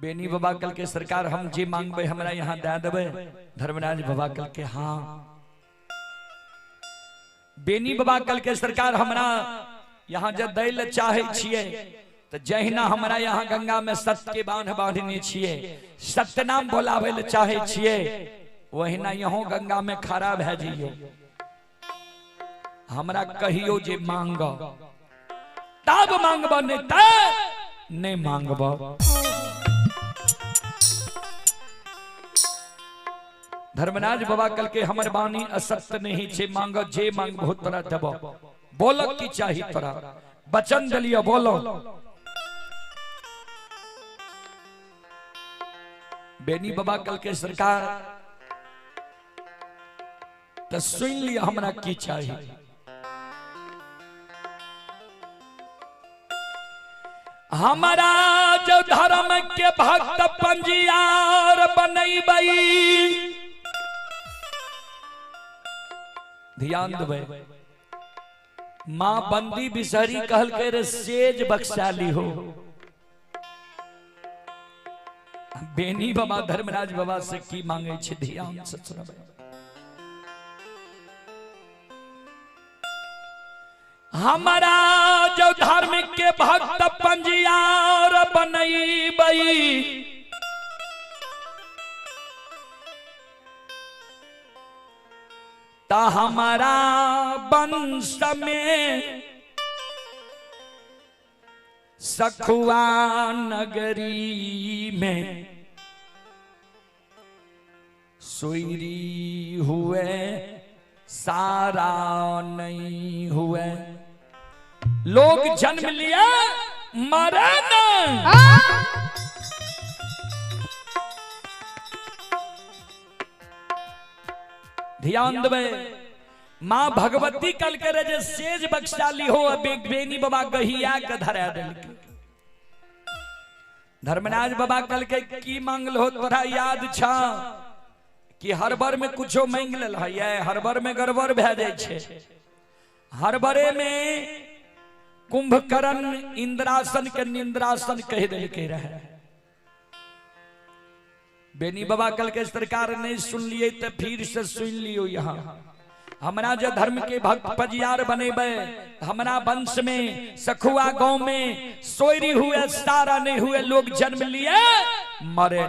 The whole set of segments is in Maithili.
बेनी बाबा कल के सरकार हम जे मांगबे हमरा यहाँ दे देबै। धर्मराज बाबा कल के हाँ। बेनी बाबा कल के सरकार हमरा यहाँ जे दै ले चाहे छियै तो जहिना हमरा यहाँ गंगा में सत्य के बांध बांधने छियै, सत्य नाम बोलाबै ले चाहे छियै, वहिना यहाँ गंगा में खड़ा भए जइयो, हमरा कहियो जे मांग तब मांगब, नहीं त नहीं मांगब। धर्मराज बाबा कल के हमर वाणी असत्य नहीं छे, मांग जे मांगबो तोरा देबो, बोलक की चाही तोरा, वचन दलियो बोलो। बेनी बाबा कल के सरकार तो सुन लिया हमरा की चाही। हमारा जो धर्म के भक्त पंजियार बनैबै, ध्यान देबै, मां बंदी बिसहरी कहलकै रे सेज बख्शाली हो। बेनी बाबा धर्मराज बाबा से की मांगे छे, ध्यान से सुनबै। हमारा जो धर्म के भक्त पंजियार बनैबै, ता हमारा वंश में सखुआ नगरी में सुईरी हुए सारा नहीं हुए। लोग जन्म लिया मरे नहीं। ध्यान देबै, मां भगवती कल के जे सेज बख्शाली हो, बेनी बाबा गहिया के धरा देलकै। धर्मराज बाबा कल के की मांगल हो तोरा याद छा कि हर बार में कुछो मांग लेल है, हर बार में गड़बड़ भए जाइ छै। हर बारे में कुंभकर्ण इंद्रासन के निंद्रासन कह देलकै रहे। बेनी बाबा कल के सरकार नहीं सुन लिए तो फिर से सुन लियो। यहाँ हमरा जो धर्म के भक्त पजियार बनेबै, हमरा वंश में सखुआ गांव में सोयरी हुए सारा नहीं हुए, लोग जन्म लिए मरे।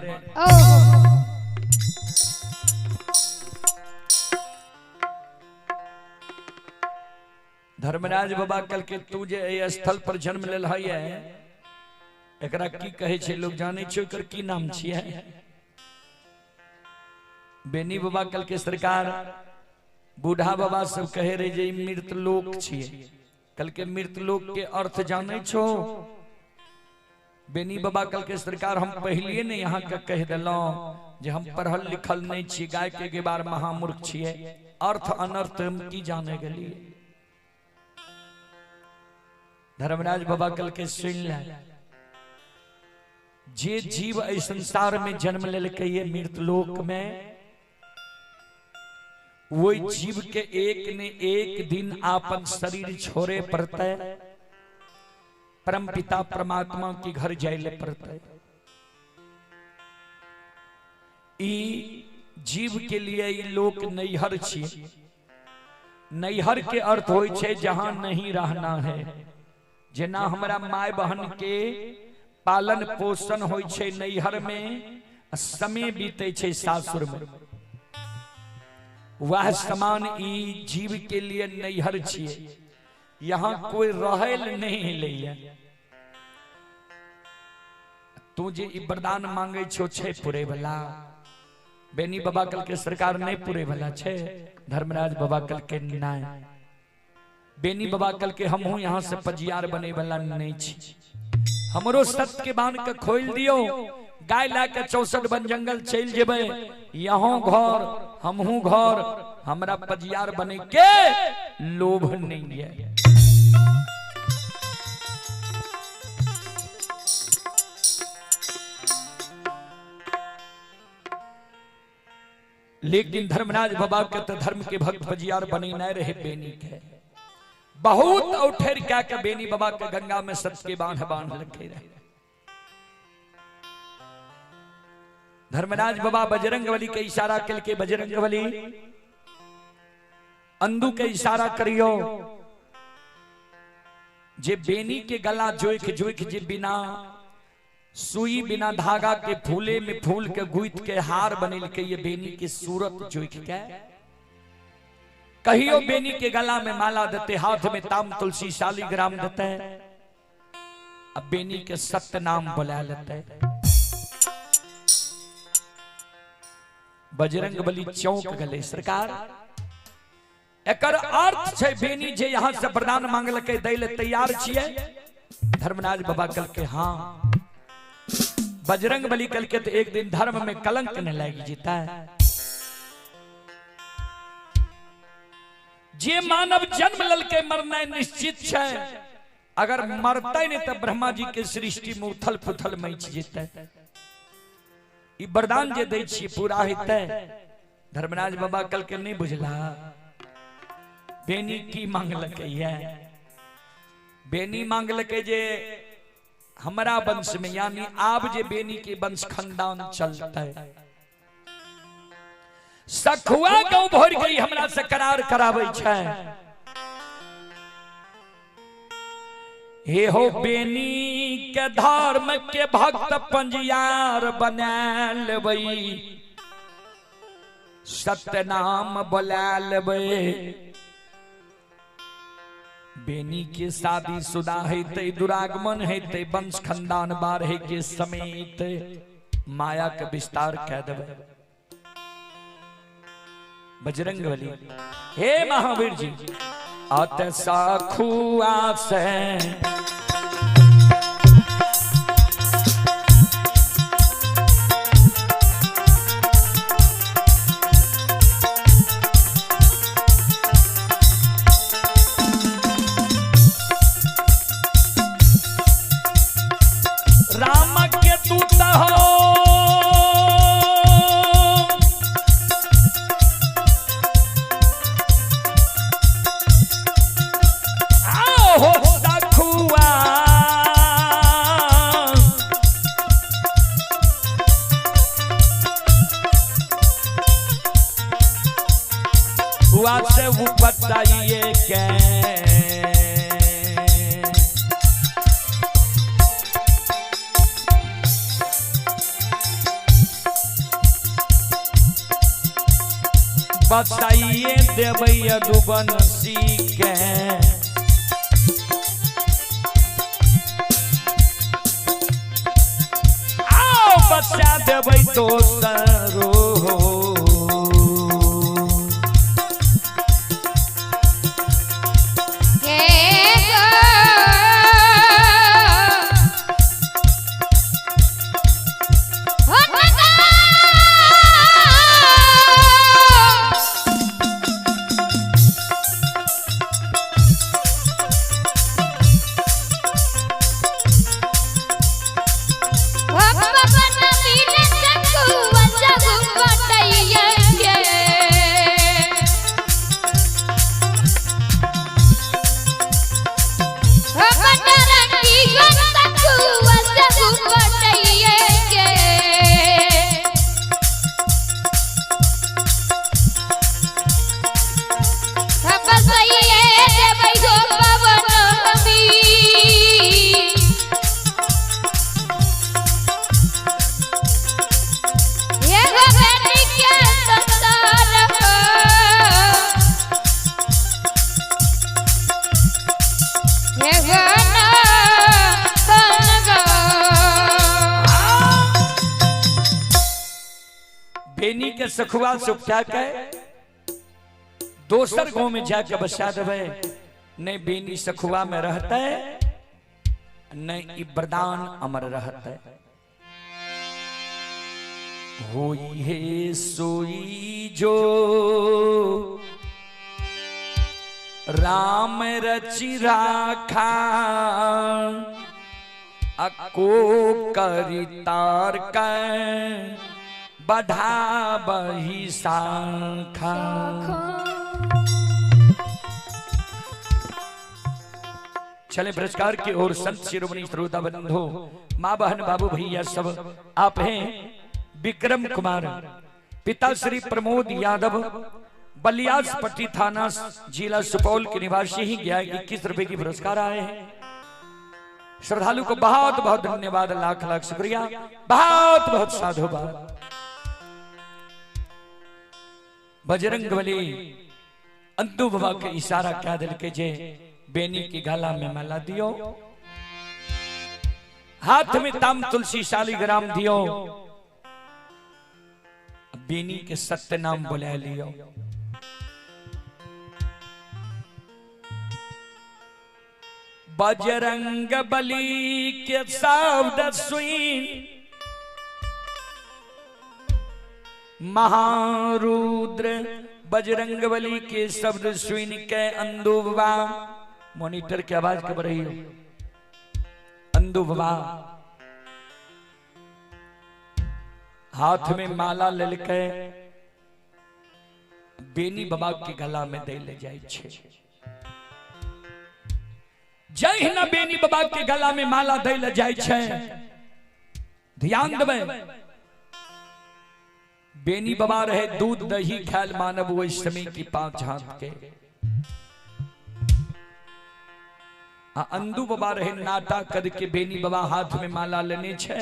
धर्मराज बाबा कल के तू जे स्थल पर जन्म लेल है, एकरा की कहे छै लोग जाने छै ओकर की नाम छियै? बेनी बाबा कल के सरकार बूढ़ा बाबा सब कहे रहे जे मृत लोक छियै। कल के मृत लोक के अर्थ जाने छो? बेनी बाबा कल के सरकार हम पहले ने यहाँ के कह देलहुं जे हम पढ़ल लिखल नहीं छी, गाय के गेबार महामूर्ख छियै, अर्थ अनर्थ हम की जाने गेलियै। धर्मराज बाबा कल के सुन ले, जे जीव एहि संसार में जन्म लेलकै ये मृत लोक में, वही जीव के एक ने एक दिन आपन शरीर छोड़े पड़ता है, परम पिता परमात्मा के घर जाए पड़ता है। ई जीव के लिए ई लोक नैहर छी। नैहर के अर्थ होय छै जहां नहीं रहना है। जेना हमरा my बहन के पालन पोषण होय छै नैहर में, समय बीते छै सासुर में, वह समान ई जीव के लिए नैहर छियै। यहाँ कोई रहल नहीं लैया। तू जे ई वरदान मांगे छो छै पुरे वाला। बेनी बाबा कल के सरकार नहीं पुरे वाला छे। धर्मराज बाबा कल के नाय। बेनी बाबा कल के हमहू यहाँ से पजियार बने वाला नहीं छी। हमरो सत्य के बांध के खोल दियो, गाय ला के 64 वन जंगल चल जेबै, यहाँ घर हमहू घर, हमरा पजियार बने के लोभ नहीं है। लेकिन धर्मराज बाबा के तो धर्म के भक्त पजियार बने नहीं रहे बेनी के। बहुत औठेर क्या के बेनी बाबा के गंगा में सत्य के बांध बांध रखे रहे। धर्मराज बाबा बजरंगबली के इशारा के बजरंगबली अंदू के इशारा करियो जे बेनी के गला जोइख जोइख जे बिना सुई बिना धागा के फूले में फूल के गुइत के हार बनेल के ये बेनी के सूरत जोइख के कहियो बेनी के गला में माला देते, हाथ में ताम तुलसी शालीग्राम देते, अब बेनी के सत्य नाम बुला लेते। बजरंग बली चौंक गले, सरकार एकर अर्थ छै बेनी जे यहां से वरदान मांगलकै दै ले तैयार छियै। धर्मराज बाबा कहलकै हाँ। बजरंग बली कहलकै तो एक दिन धर्म में कलंक न लागि जेतै। जे मानव जन्म ललकै मरनाइ निश्चित छै, अगर मरतै नहीं तो ब्रह्मा जी के सृष्टि में उथल पुथल मचि जेतै। ई वरदान जे दै छियै पूरा हेतै। धर्मराज बाबा कहलकै नहीं बुझला बेनी की मांगलकै है। बेनी मांगलकै जे हमरा वंश में यानी आब जे बेनी के वंश खानदान चलतै, सखुआ गांव भर गई हमरा से करार कराबै छै। हे हो बेनी के धर्म के भक्त पंजियार बना लेबै, सत्य नाम बोला लेबै। बेनी के शादी शुदा हेतै, दुरागमन हेतै, वंश खानदान बाढ़े के समेत माया के विस्तार कह देबै। बजरंग बली हे महावीर जी अत साखुआ से राम के दूत हो से वो बताइए क्या बताइए देवै यदुवंशी के। आओ बचा देवै दोसरो बेनी के सखुआ से उपटा के दोसर गांव में जाके बसा देवे। नहीं बेनी सखुआ में रहते, नहीं वरदान अमर रहते। होई है सोई जो राम रचि राखा, अको करी तार के बढ़ा बही शाखा। चले पुरस्कार की ओर संत शिरोमणि श्रोता बंधु, माँ बहन बाबू भैया सब आप हैं। विक्रम कुमार, पिता श्री प्रमोद यादव, बलियासपट्टी थाना जिला सुपौल के निवासी ही गया 21 रुपए की पुरस्कार आए हैं। श्रद्धालु को बहुत बहुत धन्यवाद, लाख लाख शुक्रिया, बहुत बहुत साधुवाद। बजरंग बली अंदू बाबा के इशारा क्या दिल के जे बेनी की गला में माला दियो, हाथ में ताम तुलसी शालिग्राम दियो, बेनी के सत्य नाम बुला लियो। बजरंग बली के शब्द सुन महारुद्र, बजरंग बली के शब्द सुन के अंदू बाबा, मॉनिटर की आवाज कब रही हो, अंदू बाबा हाथ में माला ललके बेनी बाबा के गला में दे ले जाए छे। जहिना बेनी बाबा के गला में माला दे ले जाए छे, ध्यान देबै, बेनी बाबा रहे दूध दही ख्याल मानव वो समय की पांच हाथ के, अंदू बाबा रहे नाटा कद के बेनी बाबा हाथ में माला लेने छे।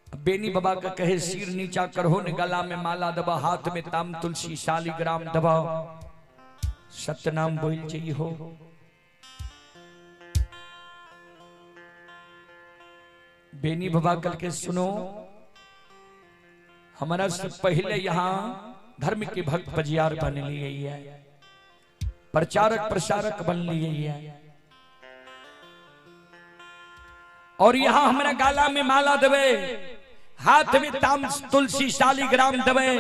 बेनी बाबा का कहे सिर नीचा करहो ने गला में माला दबा, हाथ में ताम तुलसी शालिग्राम दबा, सत्यनाम बोल चाहिए हो। बेनी बाबा कल के सुनो, हमारा से पहले यहाँ धर्म के भक्त पजियार बन लिए है, प्रचारक प्रसारक बन लिए है, और यहाँ हमारा गाला में माला दबे, हाथ में ताम तुलसी शालिग्राम दबे,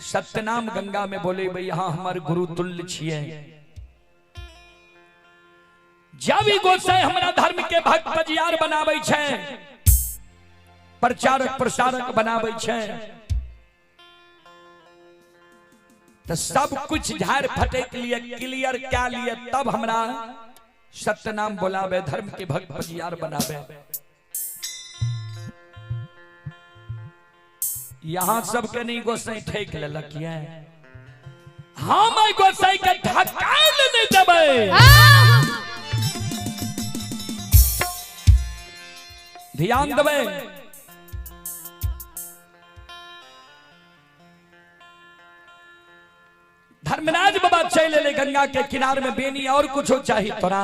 सत्यनाम गंगा में बोले भाई यहाँ हमारे गुरु तुल्य छिए। जब गोसाई हमारा धर्म के भक्त पजियार बनावे छे, प्रचारक प्रसारक बनावे छे, तो सब कुछ झाड़ फटे के लिए क्लियर क्या लिए तब हमरा सत्यनाम बोलावे, धर्म के भक्त पजियार बनावे। यहां सबके नहीं गोसाई ठेक लेलक ये, हम गोसाई के ढकाइल नहीं देबै। ध्यान देबै, धर्मराज बाबा चल ले गंगा के किनार में, बेनी और कुछ हो चाहिए तोरा।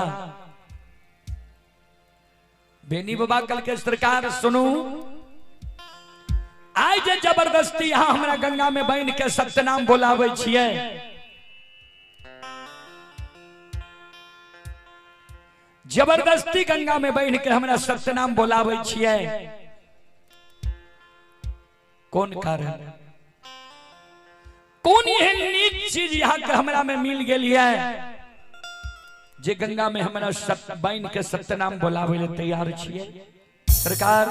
बेनी बाबा कल के सरकार सुनू, आइ जे जबरदस्ती यहां हमरा गंगा में बन के सत्यनाम बोलावे छिए, जबरदस्ती गंगा में बन के हमरा सत्यनाम बोलावे छिए, कौन कारण, कौन एहन नीक चीज यहाँ के हमरा में मिल गेल है जे गंगा में हमरा बन के सत्यनाम बोलावे ले तैयार छिए। सरकार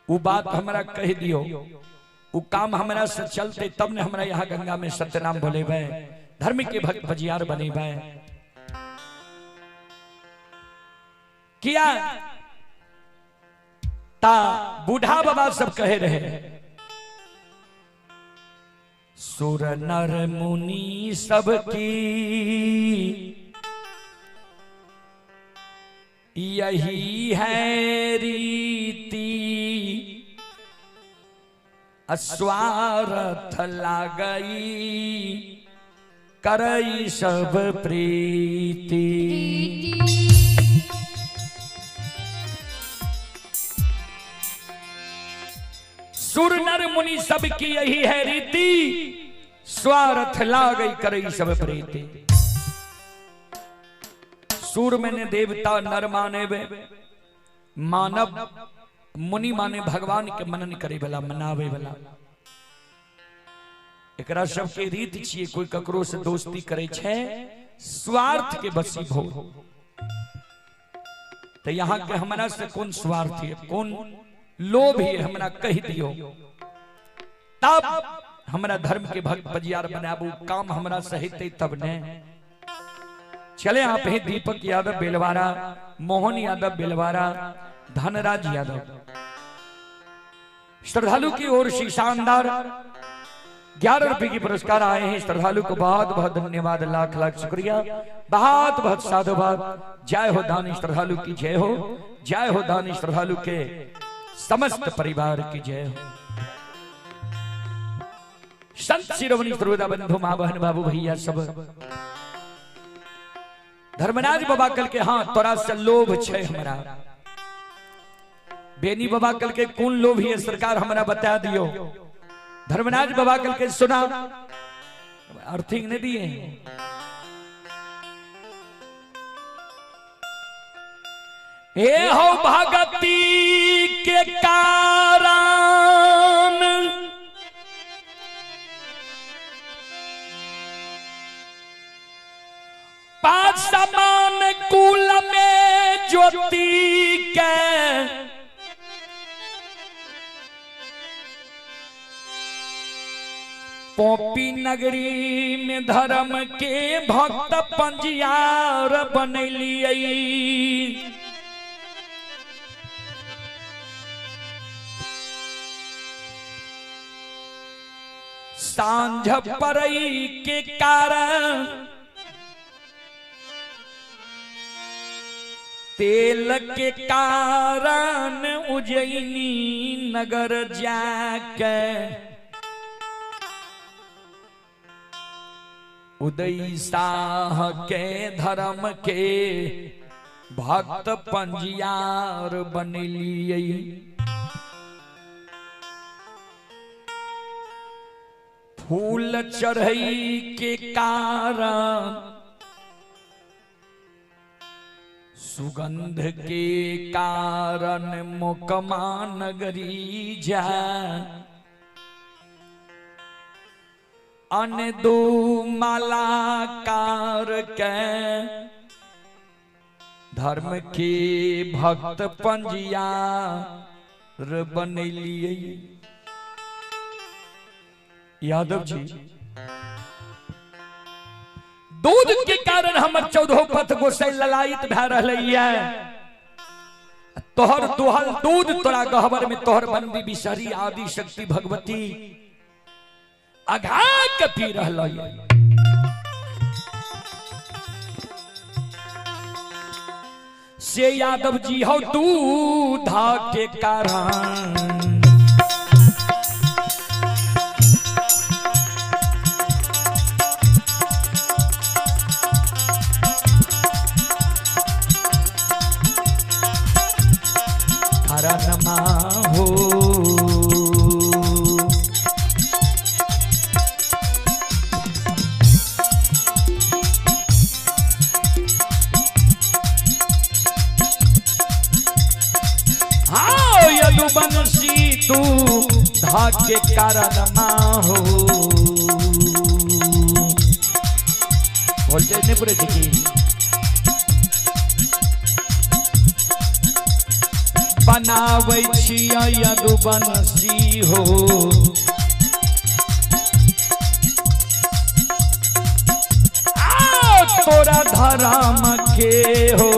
वो बात हमरा कह दियो, वो काम हमरा से चलते तब ने हमरा यहाँ गंगा में सत्यनाम बोलेबे, धर्म के भक्त भजियार बनेबे। किया ता बूढ़ा बाबा सब कहे रहे, सुर नर मुनि सबकी यही है रीति, अस्वार्थ लागई करई सब प्रीति। सुर नर मुनि सबकी यही है रीति, स्वार्थ लागई करई सब प्रीति। सुर मैंने देवता, नर माने वे मानव, मुनि माने भगवान के मनन करे वाला, मनावे वाला। एकरा सबके रीत छिए, कोई ककरो से दोस्ती करे छे स्वार्थ के बसी भो। तो यहाँ के हमरा से कौन स्वार्थ है, कौन लोभ है, हमरा कह दियो तब हमरा धर्म के भक्त बजियार बनाबू, काम हमरा से हेतै तब ने। चले आप हैं दीपक यादव बेलवारा, मोहन यादव बेलवारा, धनराज यादव। श्रद्धालु की ओर से शानदार 11 रुपए की पुरस्कार आए हैं। श्रद्धालु को बहुत बहुत धन्यवाद, लाख लाख शुक्रिया, बहुत बहुत साधुवाद। जय हो दानी श्रद्धालु की जय हो, जय हो दानी श्रद्धालु के समस्त परिवार की जय हो। संत शिरोमणि श्रोता बंधु, माँ बहन बाबू भैया सब, धर्मराज बाबा कल के हाँ तोरा से लोभ छे हमरा। बेनी बाबा कल के कौन लोभ है सरकार हमरा बता दियो। धर्मराज बाबा कल के सुना अर्थिंग नहीं दिए। हे हो भगती के कारण पांच समान कुल में ज्योति के पोपी नगरी में धर्म के भक्त पंजियार बनलिए। सांझ परई के कारण तेल के कारण उज्जैनी नगर जाके उदय शाह के धर्म के भक्त पंजियार बनलिए। फूल चढ़ई के कारण सुगंध के कारण मोकमा नगरी जा अन दो मालाकार के धर्म के भक्त पंजियार बनलिए। यादव जी दूध के कारण हमर 14 पथ गोसाई ललायित भए रहलैया। तोहर दोहल दूध तोरा गहबर में तोहर बंदी बिसरी आदि शक्ति भगवती अघा के पी रहलैया। से यादव जी हो दूध के कारण हो हाँ यदुवंशी तू धाके कारण मां हो। वोल्टेज नहीं पूरे थी बनाबै छियै यदुवंशी हो। तोरा धर्म के हो